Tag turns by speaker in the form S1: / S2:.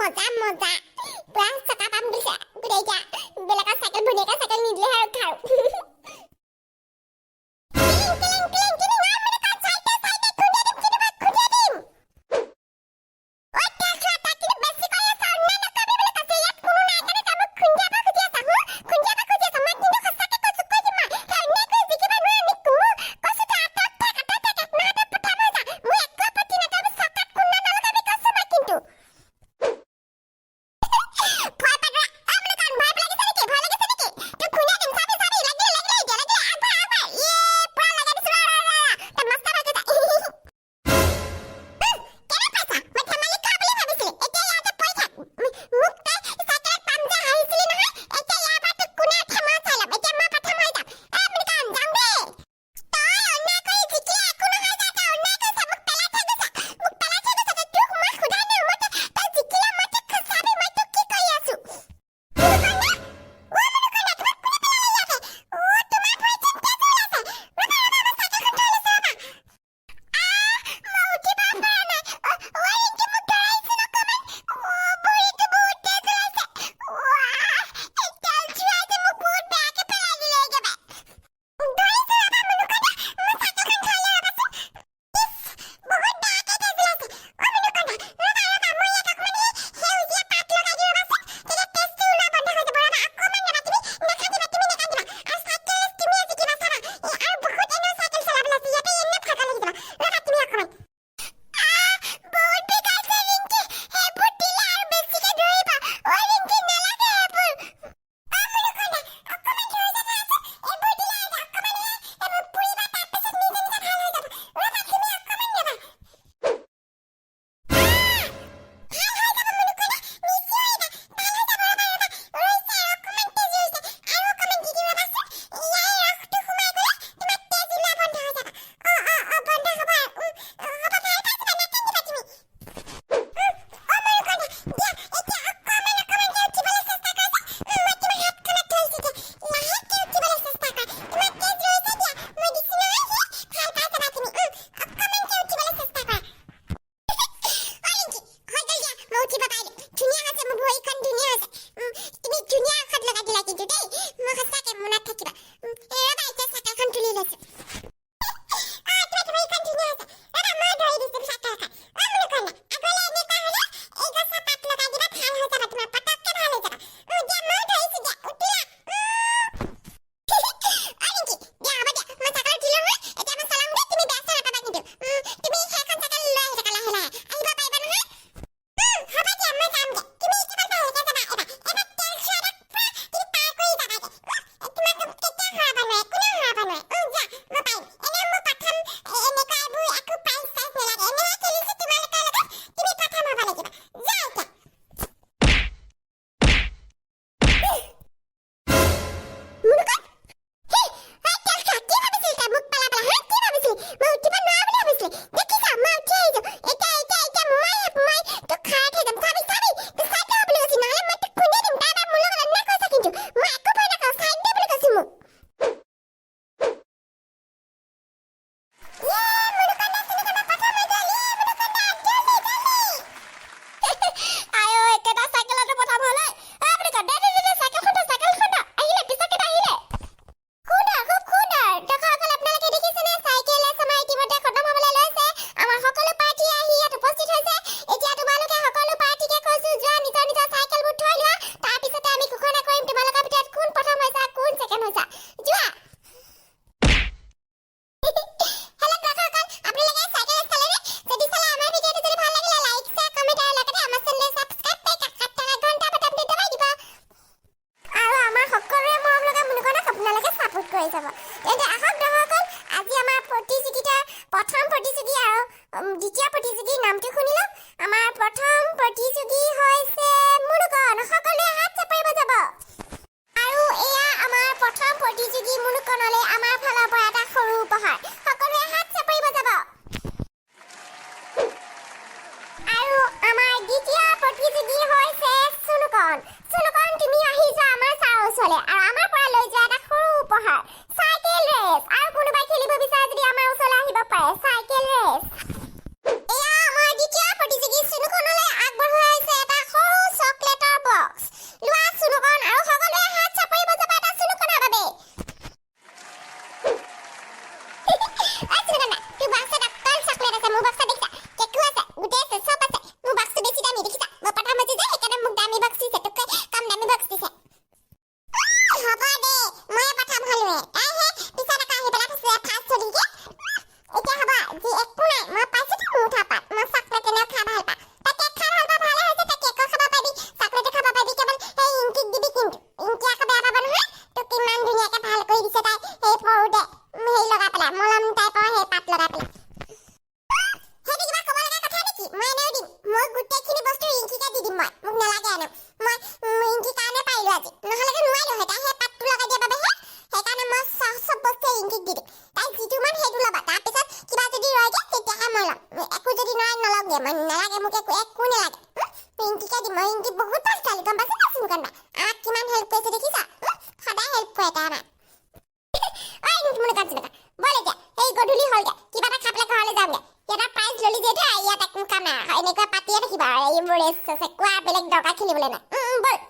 S1: মজা মজা, পুৰা চকা পাম দিছে গোটেই। এতিয়া বেলেগৰ চাইকেল, ভনীয়েকৰ চাইকেল নিদিলেহে আৰু খাওঁ। টিলিং টিলিং টিলিং টিলিং, আই মানে চাইডে চাইডে খুন্দিয়াই দিম কিন্তু, মই খুন্দিয়াই দিম। ঐ তেল চোৱা, তাক কিন্তু বেছি কৰি আছা। অন্যায় নকৰিবি বুলি কৈছে। ইয়াত কোনো নাই কাৰণে তই মোক খুন্দিয়াব খুজি আছা। হু, খুন্দিয়াব খুজি আছা। মই কিন্তু সঁচাকে কৈছো, কৈ দিম মই, তই অন্যায় কৰি জিকিব নোৱাৰ। নিকু কৈছো, তই আঁতৰত থাক, আঁতৰত থাক। নহ'লে তই প্ৰথম হৈ যা, মোৰ একো আপত্তি নাই। তই মোক চকাত খুন্দা নলগাবি, কৈছো মই কিন্তু। ভয় পাই অ মানে কাৰণ ভয় লাগিছে নেকি? ভয় লাগিছে নেকি? তোক খুন্দিয়াই দিম, চাবি চাবি। লাগিলে লাগিলে, এতিয়া লাগিলে। আগবাঢ় আগবাঢ়। ইয়ে, পুৰা লগাই দিছো। ৰ ৰ ৰ, তই মস্ত ভালকে যা। কেনে পাইছা? মই ধেমালি কৰা বুলি ভাবিছিলি। এতিয়া ইয়াতে পৰি থাক। মোক তই চাইকেলত পাম যে হাঁহিছিলি নহয়, এতিয়া ইয়াৰ পৰা তোক কোনে উঠে মই চাই ল'ম। এতিয়া মই প্ৰথম হৈ যাম। এ মিনিকান, যাম দেই। তই অন্যায় কৰি জিকিলে একো নহয় যা। তই অন্যায় কৰিছ, মোক পেলাই থৈ গৈছ, মোক পেলাই থৈ গৈছ। তোক মই সোধাই নাই। মই তই জিকিলে মই তোক চাবি মই তোক কি কৰি আছো। মুনুকন্যা, অ মুনুকন্যা, তোমাক কোনে পেলালে ইয়াতে? অ, তোমাৰ ভৰিত যেন তেজ ওলাইছে। ৰ'বা ৰ'বা, মই চাইকেলখন থৈ লৈছো, ৰ'বা। আহ, মই উঠিব পৰা নাই। অ অ ৰিংকি, মোক ধৰাইছোন অকণমান। অ, ভৰিটো বহুত তেজ ওলাইছে। ৱাহ, এই তেল চোৱাই যে মোক বহুত বেয়াকে পেলাই দিলে একেবাৰে। ধৰিছো, ৰ'বা মুনুকন্যা, মই চাইকেলখন থৈ লওঁ, ৰ'বাচোন। ইছ, বহুত বেয়াকে তেজ ওলাইছে। অ মুনুকন্যা, ৰ'বা ৰ'বা, মই ইয়াত অকণমান এই সেউজীয়া পাত লগাই দিওঁ, ৰ'বাচোন। তেতিয়া তেজটো ওলোৱা বন্ধ হৈ যাব। ৰ'বা অকণমান, ৰ'বা। তুমি নাকান্দিবা, তুমি নাকান্দিবা। আৰু চাইকেল ৰেচ তুমিয়ে জিকিবা, চাবা। এই আৰু বহুত এনেও চাইকেল চলাবলৈ আছে ইয়াতে, এনেও ভাগৰ লাগি যাব। ৰ'বা তুমি অকণমান। আহ, বহুত বিষাইছে ৰিংকি। সেইবোৰ দিলে আৰু বেছিকে ধৰিব। ঐ ৰিংকি, নালাগে সেইবোৰ। অ মুনুকন্যা, অকণমান ধৈৰ্য ধৰাচোন। এইবোৰ দিলে অকণমান এইবোৰ পুৰিব, তাৰপিছত নিজে নিজে ভাল হৈ যাব। ৰ'বা তুমি অকণমান, ৰ'বা। আহ, ভাল হৈ যাব মুনুকন্যা, নিচিঞৰিবা, ভাল হৈ যাব। ৰ'বা ৰ'বা, ৰৈছে আৰু অকণমান তেজ ৰৈছে, আৰু অকণমান দি দিওঁ, ৰ'বাচোন। ইয়াৰে ৰসটো সোমাই গ'লে তোমাৰ তেজ ওলোৱা বন্ধ হৈ যাব। অ অ অ বন্ধ হ'ব আৰু। হ'ব, ভাল পাই যাবা, নাকান্দিবা তুমি। অ মুনুকন্যা, দিয়া, এতিয়া অকণমান অকণমানকে উঠিবলৈ চেষ্টা কৰাচোন। মই তোমাৰ হাতখনত ধৰিছো দিয়া। লাহেকে উঠিবলৈ চেষ্টা কৰা। তোমাৰ তেজ ৰৈছে দিয়া, মই দিছো নহয়। সেই ভাল পাই যাবা তুমি। অকণমানকে উঠিবলৈ চেষ্টা কৰা। অ ৰিংকি, হৈ গ'ল দিয়া, মই উঠিব পাৰিলো। ধুনীয়া হৈছে, মোৰ ভৰিখন ধুনীয়া হৈছে। তুমি ধুনীয়া ঔষধ লগাই দিলা কিন্তু দেই, মই সঁচাকে মনত থাকিব। এই ৰ'বা, এতিয়া চাইকেলখন তুলি লৈছো। অ, তোমাৰ ভৰিখন ধুনীয়া হৈছে। ৰ'বা, মই ধৰি দিছো চাইকেলখন। অ মুনুকন্যা, আগলৈ এনেকুৱা হ'লে এই গছৰ পাত লগাই দিবা, ভাল হৈ যাব তোমাৰ, পটককে ভাল হৈ যাব। দিয়া, ময়ো ধৰিছো দিয়া, উঠিলা। অ ৰিংকি, দিয়া, হ'ব দিয়া, মই চাইকেল উঠিলো নহয়। এতিয়া মই চলাম দেই, তুমি বেয়া চেয়া নাপাবা কিন্তু। তুমি সেইখন চাইকেল লৈ আহি থাকা লাহে লাহে, আহিব পাৰিবা নহয়? হ'ব দিয়া, মই যাম দিয়া। তুমি একেবাৰে ভালকে যাবা এবাৰ। এবাৰ তেল চোৱাডাক পুৰা তুমি পাৰ কৰি যাবাগে। তোমাক কেতিয়াও হৰাব নোৱাৰে, কোনেও হৰাব নোৱাৰে। যোৱা, মই পাৰিম এনেও। মোৰ প্ৰথম এনেকুৱা এইবোৰ একো প্ৰাইজ চাইজ নালাগে, এনেহে খেলিছো তোমালোকৰ লগত। তুমি প্ৰথম হ'ব লাগিব, যোৱা এতিয়া। মুনুকন, হে হে, তেল খোৱা, কি ভাবিছিলি তই মোক পেলাবলে? হা, কি ভাবিছিলি? মই উঠিব নোৱাৰো বুলি ভাবিছিলি? দেখিছা, মই উঠি আহিছো। এতিয়া এতিয়া এতিয়া মই তোক খাই থৈ যাম, চাবি চাবি। তই চাইড দে বুলি কৈছো, নহ'লে মই তোক খুন্দিয়াই দিম। তই এবাৰ মোৰ লগত অন্যায় কৰিছ কিন্তু, মই একো ভয় নকৰোঁ। চাইড দে বুলি কৈছো মোক। ইয়ে মুনুকন্যা, চুনুকন্যা প্ৰথম হৈ গ'ল। ইয়ে মুনুকন্যা, জলদি জলদি।
S2: আই ঐ, একেটা চাইকেলতে প্ৰথম হ'ল ঐ। ঐ মুনুকন, দে দে দে দে, চাইকেলখন দে, চাইকেলখন দে। আহিলে, পিছৰকেইটা আহিলে। সুন্দৰ, খুব সুন্দৰ। দৰ্শকসকল, আপোনালোকে দেখিছেনে, চাইকেল ৰেচ আমাৰ ইতিমধ্যে খতম হ'বলৈ লৈছে। আমাৰ সকলো পাৰ্টি আহি ইয়াত উপস্থিত হৈছে। এতিয়া তোমালোকে সকলো পাৰ্টিকে কৈছো, যোৱা, নিজৰ নিজৰ চাইকেলবোৰ থৈ লোৱা। তাৰপিছতে আমি ঘোষণা কৰিম তোমালোকৰ ভিতৰত কোন প্ৰথম হৈছে, কোন ছেকেণ্ড হৈছে। যোৱা। হেল্ল' দৰ্শকসকল, আপোনালোকে চাইকেল ৰেচ চালেনে? যদি চালে, আমাৰ ভিডিঅ'টো যদি ভাল লাগিলে লাইক, শ্বেয়াৰ, কমেণ্ট আৰু লগতে আমাৰ চেনেল ছাবস্ক্ৰাইব কৰি কাষত থকা ঘণ্টা বাটনটো দবাই দিব। আৰু আমাৰ সকলোৰে মৰম লগা মুনুকনক আপোনালোকে ছাপোৰ্ট কৰি যাব। তেন্তে আহক দৰ্শকসকল, আজি আমাৰ প্ৰতিযোগিতাৰ প্ৰথম প্ৰতিযোগী আৰু দ্বিতীয় প্ৰতিযোগীৰ নামটো শুনি লওক। আমাৰ প্ৰথম প্ৰতিযোগী হৈছে মুনুকন। সকলোৱে হাত চাপৰি বজাব। আৰু এয়া আমাৰ প্ৰথম প্ৰতিযোগী মুনুকনলৈ আমাৰ ফালৰ পৰা এটা সৰু উপহাৰ। সকলোৱে হাত চাপৰি বজাব। আৰু আমাৰ দ্বিতীয় প্ৰতিযোগী হৈছে চুনুকন। চুনুকন, তুমি আহি যোৱা আমাৰ ছাৰৰ ওচৰলৈ আৰু আমাৰ পৰা লৈ যোৱা এটা সৰু উপহাৰ। চাইকেল ৰেচ, আৰু কোনোবাই খেলিব বিচাৰে যদি আমাৰ ওচৰলৈ আহিব পাৰে। চাইকেল ৰেচ, এয়া আমাৰ দ্বিতীয় প্ৰতিযোগী চুনুকনলৈ আগবঢ়োৱা হৈছে এটা সৰু
S1: দিম। মই গোটেইখিনি বস্তু ৰিংকিকে দি দিম। মই মোক নালাগে আনো। মই ৰিংকিৰ কাৰণে পাৰিলো আজি, নহ'লেতো নোৱাৰিলো হয়। তাই সেই পাতটো লগাই দিয়াৰ বাবেহে। সেইকাৰণে মই চব বস্তু ৰিংকিক দি দিম। তাই যিটো মন সেইটো ল'ব। তাৰপিছত কিবা যদি ৰয়গে, তেতিয়াহে মই ল'ম। একো যদি নৰয়, নলওঁগে মই। নালাগে মোক একো, একো নালাগে। ৰিংকিকে দিম মই। ৰিংকি বহুত ভাল ছোৱালী, গম পাইছা নাই চিনুকণ বা? আমাক কিমান হেল্প কৰিছে দেখিছা? সদায় হেল্প কৰে তাই আমাক। ঐ মুনুকান চিনুকা, ব'ল এতিয়া। এই গধূলি হ'লগে, কিবা এটা খাই পেলাই ঘৰলৈ যাওঁগে। ইয়াত প্ৰাইজ ললি যিহেতু, ইয়াত একো কাম নাই। এনেকুৱা পাতিয়ে থাকিবা আৰু। এইবোৰ ৰেচ আছে কোৱা, বেলেগ দৰকাৰ খেলিবলৈ নাই। ব'ল।